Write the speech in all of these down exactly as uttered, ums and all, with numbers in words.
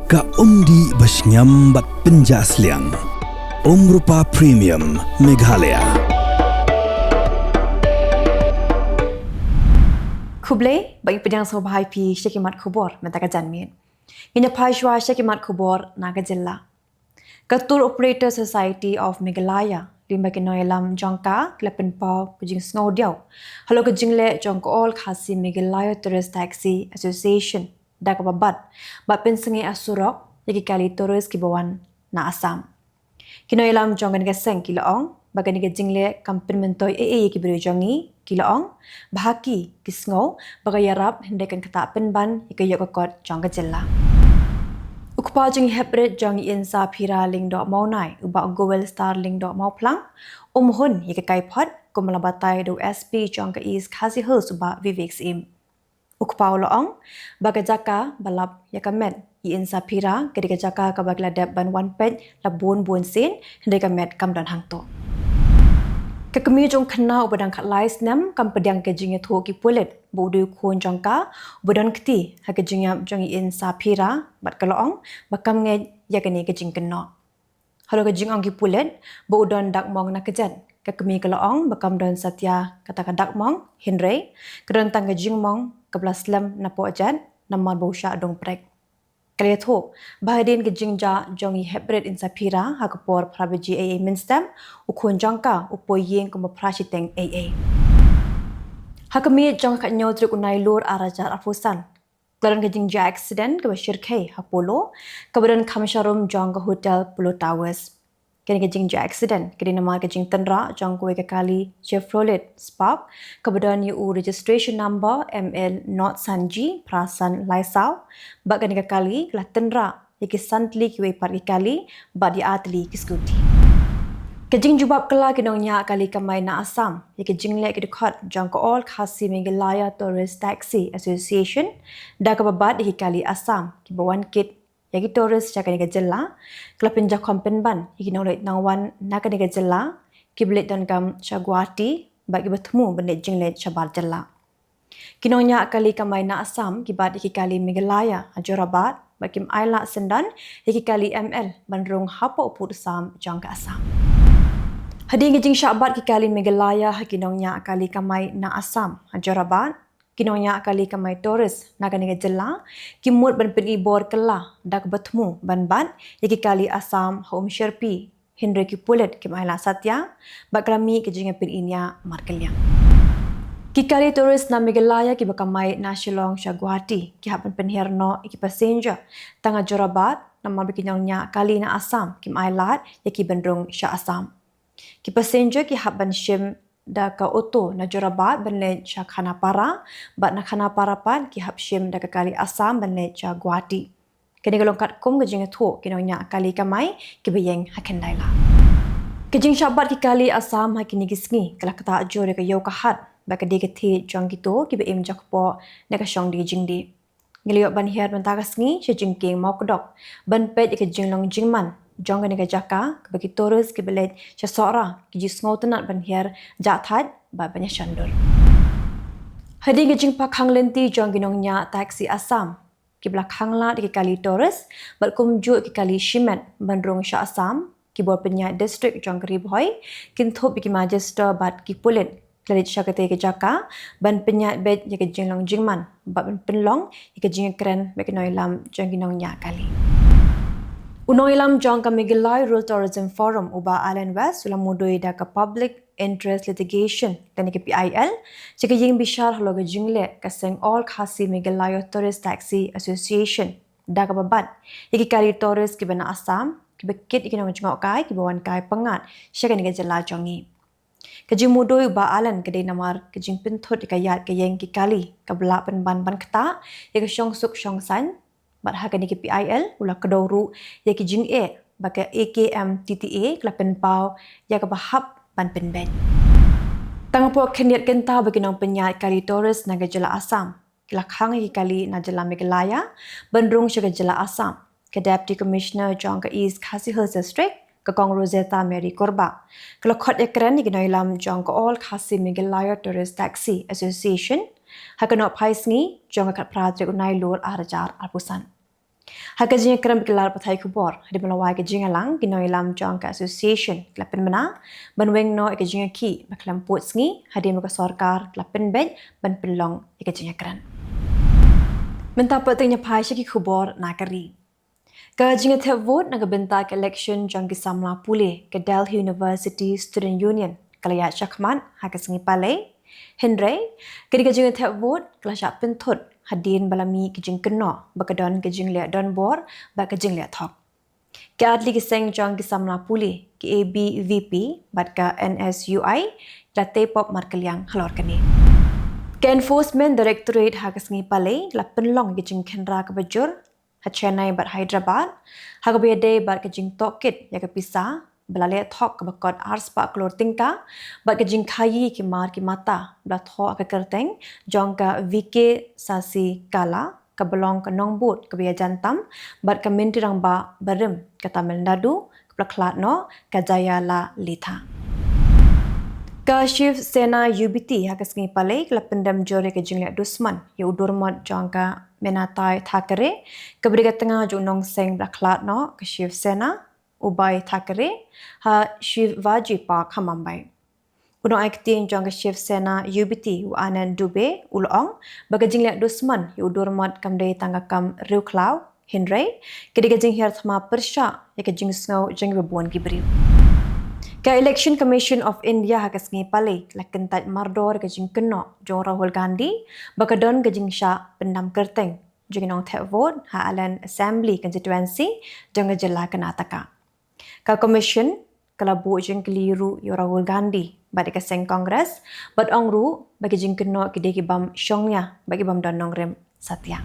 Ka umdih ba shngiam bad pynjah sliang. Umrupa Premium Meghalaya. Khublei, ba ngi pdiang sngewbha ïa phi sha ki mat khubor mynta ka janmiet. Ngin ïa phai shuwa sha ki mat khubor na ka jylla. Ka Tour Operator Society of Meghalaya, lyngba ki nongïalam jong ka, ki la pynpaw ka jingsngewdiaw halor ka jingleh jong ka All Khasi Meghalaya Tourist Taxi Association da kaba bat bad pynsangeh ha surok ïa ki kali tourist kiba wan na Assam. Ki nongïalam jong kane ka seng ki la ong ba kane ka jingleh kam pynmyntoi ei ei ïa ki briew jong ngi, ki la ong ba ha ki, ki sngew ba ka ïarap hynrei kan ktah pynban ïa ka ïoh ka kot jong ka jylla. U kpa jong i heprit jong i Insaphira Lyngdoh Mawnai, u Bah Goel Star Lyngdoh Mawphlang, um hun ïa ka kaiphod kum ba la batai da u S P jong ka East Khasi Hills, u Bah Vivek Syiem. U kpa u la ong ba ka jaka ba lap ïa ka met i Insaphira ka dei ka jaka kaba ki la dep ban wan peit la bun bun sien, hynrei ka met kam don hangto. Ka kmie jong u khynnah uba dang khatlai snem kam pdiang ka jingïathuh ki pulit ba u dei u khun jong ka uba don kti ha ka jingïap jong i Insaphira, bad ka la ong ba kam ngeit ïa kane ka jingkynnoh. Halor ka jingong ki pulit ba u don dakmong na kjat, ka kmie ka la ong ba kam don satia kata ka dakmong, hynrei ka don tang ka jingmong kaba la slem napoh jat namar ba u shah dung prek. Ka la ïathuh ba hadien ka jingjah jong i heprit Insaphira ha ka por phra baje ei ei mynstep, u khun jong ka u poi ïing kumba phra shiteng ei ei. Ha ka miet jong ka khathynñiew tarik u Nailur arhajar arphew san, ka la don ka jingjia accident kaba shyrkhei ha Polo, kaba don kham sharum jong ka hotel Polo Towers. Kane ka jingjia accident ka dei namar ka jingtynrah jong kawei ka kali Chevrolet Spark, kaba don ïa u registration number M L nought san G phra san lai saw, bad kane ka kali ka la tynrah ïa ki san tylli kiwei pat ki kali bad ïa ar tylli ki scooty. Ka jingjubab kylla ki nongñiah kali kamai na Assam ïa ka jingleh ki dkhot jong ka All Khasi Meghalaya Tourist Taxi Association da kaba bat ïa ki kali Assam kiba wan kit ïa ki tourist sha kane ka jylla, ka la pynjakhom pynban ïa ki nongleit nongwan na kane ka jylla kiba leit donkam sha Guwahati bad kiba thmu ban leit jingleit shabar jylla. Ki nongñiah kali kamai na Assam ki bat ïa ki kali Meghalaya ha Jorabat bad kim ailad syndon ïa ki kali M L ban rung hapoh u pud u sam jong ka Assam. Hadien ka jingshah bat ki kali Meghalaya ha ki nongñiah kali kamai na Assam ha Jorabat, ki nongñiah kali kamai tourist na kane ka jylla ki mut ban pyni bor kylla da kaba thmu ban bat ïa ki kali Assam ha Umshyrpi, hynrei ki pulit kim ailad satia bad ka la mih ka jingïapyni nia markylliang. Ki kali tourist na Meghalaya kiba kamai na Shillong sha Guwahati ki hap ban pynhiar noh ïa ki passenger tang ha Jorabat namar ba ki nongñiah kali na Assam kim ailad ïa ki ban rung sha Assam. Ki passenger ki hap ban shim da ka auto na Jorabat ban leit sha Khanapara, bad na Khanapara pat ki hap shim da ka kali Assam ban leit sha Guwahati. Kane ka long katkum ka jingïathuh ki nongñiah kali kamai kiba ïeng ha Khyndai Lad. Ka jingshah bat ki kali Assam ha kine ki sngi ka la ktah jur ïa ka ïew ka hat bad ka die ka thied jong kito kiba im jakpoh na ka shong die jingdie. Ngi la ïoh ban hiar mynta ka sngi sha jingkieng Mawkdok ban peit ïa ka jinglong jingman jong kane ka jaka kaba ki tourist kiba leit sha Sohra ki ju sngewtynnat ban hiar jahthait bad ban ïashon dur. Hadien ka jingpakkhang lynti jong ki nongñiah taxi Assam kiba la khanglad ïa ki kali tourist bad kumjuh ki kali shimet ban rung sha Assam, ki bor pynïaid district jong ka Ri Bhoi kin thup ïa ki magistrate bad ki pulit ki la leit sha katei ka jaka ban pynïaid beit ïa ka jinglong jingman bad ban pynlong ïa ka jingïakren bad ki nongïalam jong ki nongñiah kali. U nongïalam jong ka Meghalaya Rural Tourism Forum, u Bah Allen West, u la mudui da ka Public Interest Litigation lane ka P I L sha ka ïing bishar halor ka jingleh ka seng All Khasi Meghalaya Tourist Taxi Association da kaba bat ïa ki kali tourist kiba na Assam kiba kit ïa ki nongjngohkai kiba wan kai pyngngad sha kane ka jylla jong ngi. Ka jingmudui u Bah Allen ka dei namar ka jingpynthut ïa ka ïaid ka ïeng ki kali kaba lah pynban ban ktah ïa ka shongsuk shongsaiñ, bad ha kane ka P I L u la kdew ruh ïa ki jingeh ba ka A K M T T A ka la pynpaw ïa kaba hap ban pynbeit. Tang hapoh khyndiat kynta ba ki nongpynïaid kali tourist na ka jylla Assam ki la khang ïa ki kali na jylla Meghalaya ban rung sha ka jylla Assam, ka Deputy Commissioner jong ka East Khasi Hills District, ka Kong Rosetta Mary Kurbah, ka la khot ïakren ïa ki nongïalam jong ka All Khasi Meghalaya Tourist Taxi Association ha ka nohphai sngi jong ka khatphra tarik u Nailur arhajar arphew san. Ha ka jingïakren bad ki lad pathai khubor hadien ba la wai ka jingïalang, ki nongïalam jong ka association ki la pynbna ban weng noh ïa ka jingïakhih ba khlem pud sngi hadien ba ka sorkar ka la pynbeit ban pynlong ïa ka jingïakren. Mynta pat ngin ïa phai sha ki khubor na ka ri. Ka jingthep vote na ka bynta ka election jong ki samla pule ka Delhi University Student Union ka la ïaid shakhmat ha ka sngi Palei. Hynrei ka dei ka jingthep vote ka la shah pynthut hadien ba la mih ka jingkynnoh ba ka don ka jingleh donbor bad ka jingleh thok. Ki artylli ki seng jong ki samla pule, ki A B V P bad ka N S U I, ki la tei pop markylliang halor kane. Ka Enforcement Directorate ha ka sngi Palei ka la pynlong ïa ka jingkhynra kaba jur ha Chennai bad Hyderabad ha kaba ïadei bad ka jingtohkit ïa ka pisa ba la leh thok kaba kot arspah klur tyngka bad ka jingkhaïi ki mar ki mata ba la thoh ha ka kyrteng jong ka V K Sasikala kaba long ka nongbud kaba ïajan tam bad ka Myntri Rangbah barim ka Tamil Nadu kaba la khlad noh, ka Jayalalitha. Ka Shiv Sena U B T ha ka sngi Palei ka la pyndem jur ïa ka jingleh dusmon ïa u durmot jong ka Menatai Thackeray kaba dei ka tnga jong u nongseng ba la khlad noh ka Shiv Sena, Ubay Thackeray, ha Shivaji Park ha Mumbai. U nongai ktien jong ka Shiv Sena U B T u Anand Dubey u la ong ba ka jingleh dusmon ïa u durmot kam dei tang ka kam riewkhlaw, hynrei ka dei ka jinghiar thma pyrshah ïa ka jingsngew jong kiba bun ki briew. Ka Election Commission of India ha ka sngi Palei ka la kyntait mardor ïa ka jingkynnoh jong u Rahul Gandhi ba ka don ka jingshah pyndam kyrteng jong ki nongthep vote ha Aland Assembly Constituency jong ka jylla Karnataka. Ka Commission ka la buh jingkylli ruh ïa u Rahul Gandhi bad ïa ka seng Congress bad ong ruh ba ki jingkynnoh ki dei ki bym shongnia bad ki bym don nongrim satia.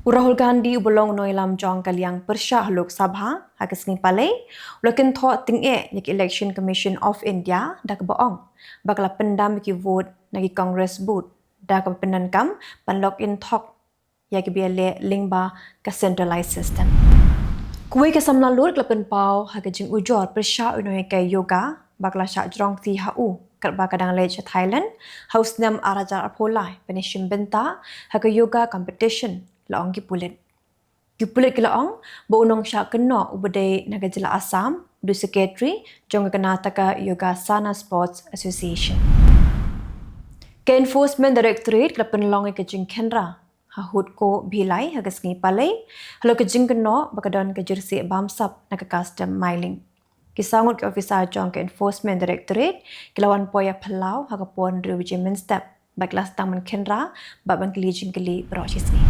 U Rahul Gandhi uba long u nongïalam jong ka liang pyrshah Lok Sabha ha ka sngi Palei u la kynthoh tyngeh ïa ka Election Commission of India da kaba ong ba ka la pyndam ïa ki vote na ki Congress booth da kaba pyndonkam ban lok in thok ïa kiba ïaleh lyngba ka centralized system. Kawei ka samla lut ka la pynpaw ha ka jingujor pyrshah u nonghikai yoga ba ka la shah jrong kti ha u katba ka dang leit sha Thailand ha u snem ar hajar arphew lai ban ïashim bynta ha ka yoga competition, la ong ki pulit. Ki pulit ki la ong ba u nongshah kynnoh uba dei na ka jylla Assam u dei u secretary jong ka Karnataka Yogasana Sports Association. Ka Enforcement Directorate ka la pynlong ïa ka jingkhynra ha Hutko Bhilai ha ka sngi Palei halor ka jingkynnoh ba ka don ka jyrsieh bamsap na ka Custom Mylink. Ki saw ngut ki officer jong ka Enforcement Directorate ki la wan poi ïa phyllaw ha ka por hynriew baje mynstep bad ki la sdang ban khynra bad ban kylli jingkylli baroh shi sngi.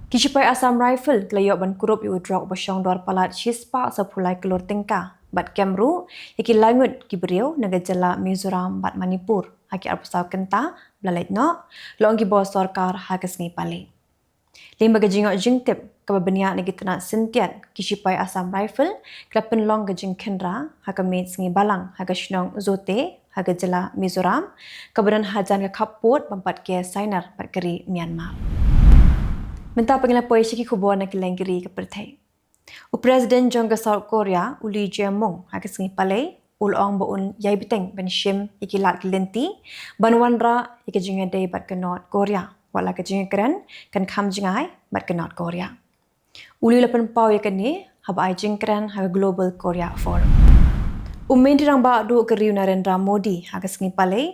Ki shipai Assam Rifle ki la ïoh ban kurup ïa u drok uba shong dor palat shispah sawphew lai klur tyngka bad kem ruh ïa ki lai ngut ki briew na ka jylla Mizoram bad Manipur ha ki arphew saw kynta ba la leit noh, la ong ki bor sorkar ha ka sngi Palei. Lyngba ka jingïoh jingtip kaba bniah na ki tnat syntiat, ki shipai Assam Rifle ki la pynlong ka jingkhynra ha ka miet sngi Balang ha ka shnong Zote ha ka jylla Mizoram kaba don hajan ka khappud bym pat ker sainar bad ka ri Myanmar. Mynta pat ngin ïa poi sha ki khubor na kylleng ki ri ka pyrthei. U President jong ka South Korea u Lee Jae-myung ha ka sngi Palei u la ong ba un ïai bteng ban shim ïa ki lad ki lynti ban wanrah ïa ka jingïadei bad ka North Korea wat la ka jingïakren kan kham jngai bad ka North Korea. U Lee u la pynpaw ïa kane haba ai jingkren ha ka Global Korea Forum. U Myntri Rangbah Duh ka ri u Narendra Modi ha ka sngi Palei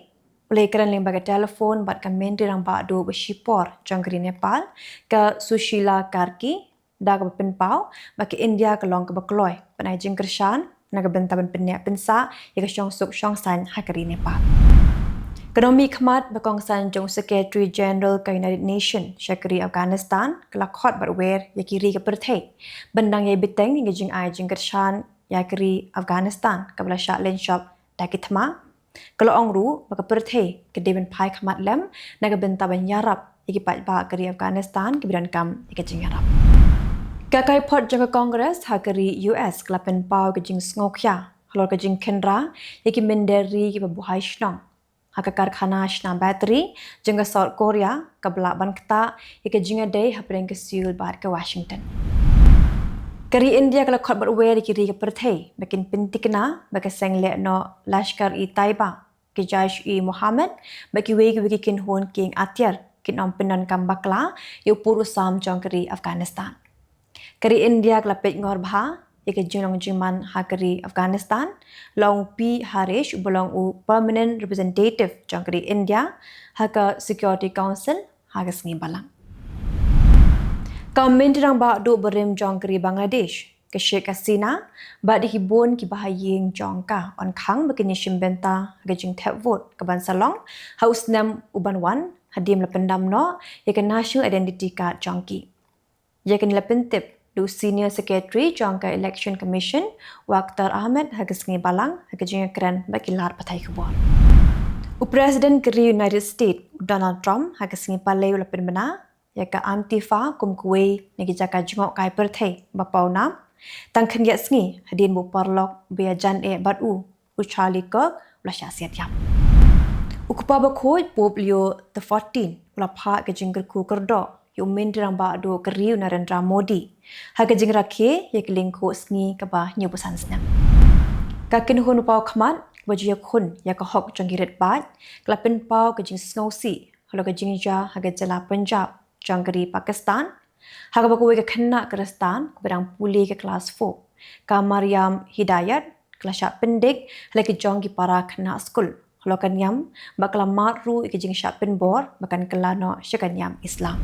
u la ïakren lyngba ka telephone bad ka Myntri Rangbah Duh ba shipor jong ka ri Nepal, ka Sushila Karki, da kaba pynpaw ba ka India ka long kaba kloi ban ai jingkyrshan na ka bynta ban pynneh pynsah ïa ka shongsuk shongsaiñ ha ka ri Nepal. Ka nongmihkhmat ba kongsan jong u Secretary General ka United Nations sha ka ri Afghanistan ka la khot bad wer ïa ki ri ka pyrthei ban dang ïai bteng ïa ka jingai jingkyrshan ïa ka ri Afghanistan kaba la shah lynshop da ki thma. Ka la ong ruh ba ka pyrthei ka dei ban phai khmat lem na ka bynta ban ïarap ïa ki paidbah ka ri Afghanistan kiba donkam ïa ka jingïarap. Ka kaiphod jong ka Congress ha ka ri U S ka la pynpaw ka jingsngewkhia halor ka jingkhynra ïa ki mynder ri kiba buhai shnong ha ka karkhana shna battery jong ka South Korea kaba lah ban ktah ïa ka jingïadei hapdeng ka Seoul bad ka Washington. Ka ri India ka la khot bad wer ïa ki ri ka pyrthei ba kin pynthikna ba ka seng lehnoh Lashkar-e-Taiba, ka Jaish-e-Mohammed bad kiwei kiwei ki kynhun kieng atiar kin ym pyndonkam bakla ïa u pud u sam jong ka ri Afghanistan. Ka ri India ka la peit ngor bha ïa ka jinglong jingman ha ka ri Afghanistan, la ong u P Harish, uba long u permanent representative jong ka ri India ha ka Security Council, ha ka sngi Balang. Ka Myntri Rangbah Duh barim jong ka ri Bangladesh, ka Sheikh Hasina, bad ki bun kiba ha ïing jong ka, yn khang ba kin ïashim bynta ha ka jingthep vote kaban sa long ha u snem uban wan, hadien ba la pyndam noh ïa ka National Identity Card jong ki. Ïa kane la pyntip da u Senior Secretary jong ka Election Commission, u Akhtar Ahmed, ha ka sngi Balang ha ka jingïakren bad ki lad pathai khubor. U President ka ri United States, u Donald Trump, ha ka sngi Palei u la pynbna ïa ka Antifa kum kawei na ki jaka jngohkai pyrthei ba pawnam, tang khyndiat sngi hadien ba u paralok ba ïajan eh bad u, u Charlie Kirk, u la shah siat ïap. U Kpa Bakhuid, Pope Leo the fourteen, u la phah ka jingkyrkhu kyrdoh ïa u Myntri Rangbah Duh ka ri, u Narendra Modi, ha ka jingrakhe ïa ka lyngkhuh sngi kaba hynñiewphew san snem. Ka kynhun ba paw khmat kaba ju ïakhun ïa ka hok jong ki rit paid, ka la pynpaw ka jingsngewsih halor ka jingjia ha ka jylla Punjab jong ka ri Pakistan, ha kaba kawei ka khynnah Khristan kaba dang pule ka klas four, ka Mariam Hidayat, ka la shah pyndik ha la ki jong ki para khynnah skul halor ka niam, bad ka la mad ruh ïa ka jingshah pynbor ba kan kylla noh sha ka niam Islam.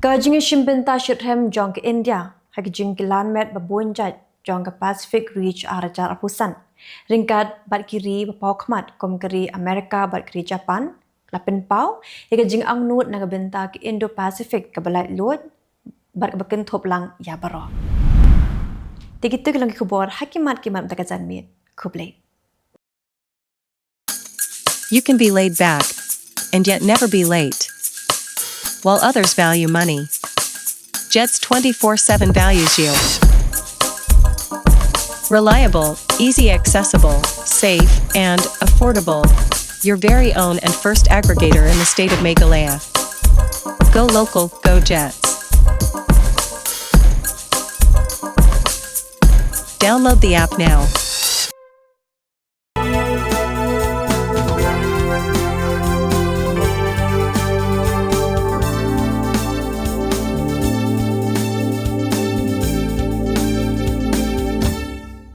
Ka jingïashim bynta shitrhem jong ka India ha ki jingkylla met ba bun jait jong ka Pacific Ridge ar hajar arphew san, ryngkat bad ki ri ba paw khmat kum ka ri America bad ka ri Japan, la pynpaw ïa ka jingangnud na ka bynta ka Indo-Pacific kaba laitluid bad kaba kynthup lang ïa baroh. Te kito ki long ki khubor ha ki mat ki mat mynta ka janmiet. Khublei. You can be laid back and yet never be late. While others value money, Jets twenty-four seven values you. Reliable, easy accessible, safe, and affordable. Your very own and first aggregator in the state of Meghalaya. Go local, go Jets. Download the app now.